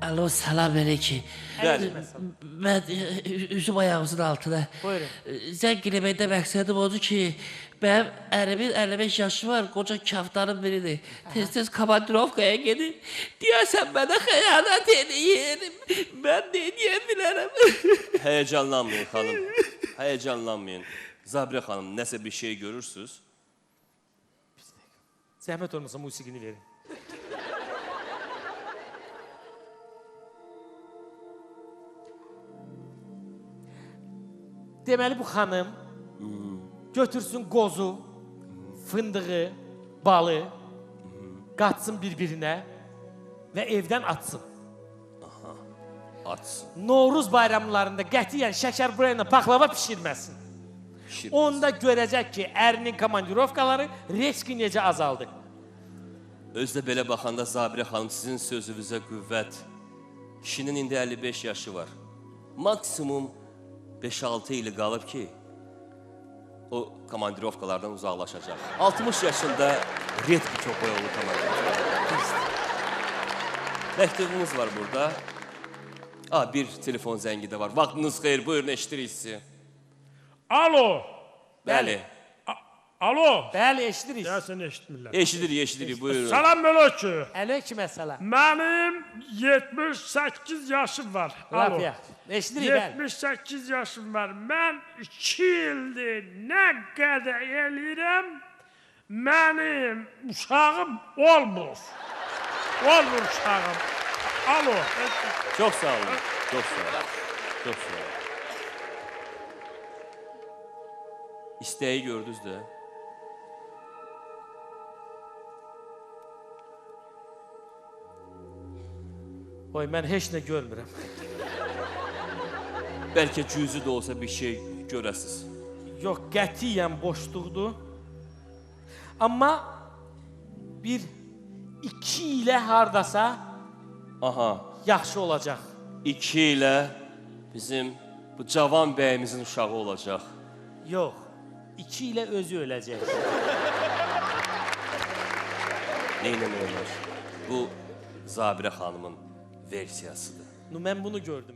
Alo, salam əleykum. Bəli. Mən üzüm ayağımızın altına. Buyurun. Zəng eləməkdə məqsədim odur ki, mənim ərimin 55 yaşı var, qoca kaftarın biridir. Tez-tez komandirovkaya gedir. Deyəsən mənə xəyanət eləyir. Mən nə edə bilərəm? Həyəcanlanmayın xanım. Həyəcanlanmayın. Zabirə xanım, nəsə bir şey görürsünüz? Zəhmət olmasa musiqini verin. Deməli bu xanım götürsün qozu, fındığı, balı, qatsın bir-birinə və evdən atsın. Atsın. Novruz bayramlarında qətiyyən şəkər ilə paxlava pişirməsin. Pişirməsin. Onda görəcək ki, ərinin komandirovkaları riski necə azaldı. Özü də belə baxanda Zabirə xanım sizin sözünüzə qüvvət. Kişinin indi 55 yaşı var. Maksimum 5-6 ili qalıb ki, o komandirovkalardan uzaqlaşacaq. 60 yaşında redki çox boyolu komandirovkalar. Məktubumuz var burada. Bir telefon zəngi də var. Vaxtınız xeyir, buyurun, eşidirik sizi. Alo. Bəli. Alo. Bəli, eşidirik. Deyəsən eşitmirlər. Eşidirik, eşidirik, buyurun. Salam aleyküm. Aleyküm əssalam. Mənim 78 yaşım var. Alo. Eşidirik, bəli. 78 yaşım var. Mən 2 ildir nə qədər eləyirəm, mənim uşağım olmur. Olmur uşağım. Alo. Çox sağ olun. Çox sağ olun. Çox sağ olun. İstəyi gördünüz də. Oy, mən heç nə görmürəm. Bəlkə cüzi də olsa bir şey görəsiz. Yox, qətiyyən boşluqdur. Amma bir 2 ilə hardasa yaxşı olacaq. 2 ilə bizim bu cavan bəyimizin uşağı olacaq. Yox, 2 ilə özü öləcək. Neynəmək olar? Bu Zabirə xanımın versiyasıdır. Mən bunu gördüm.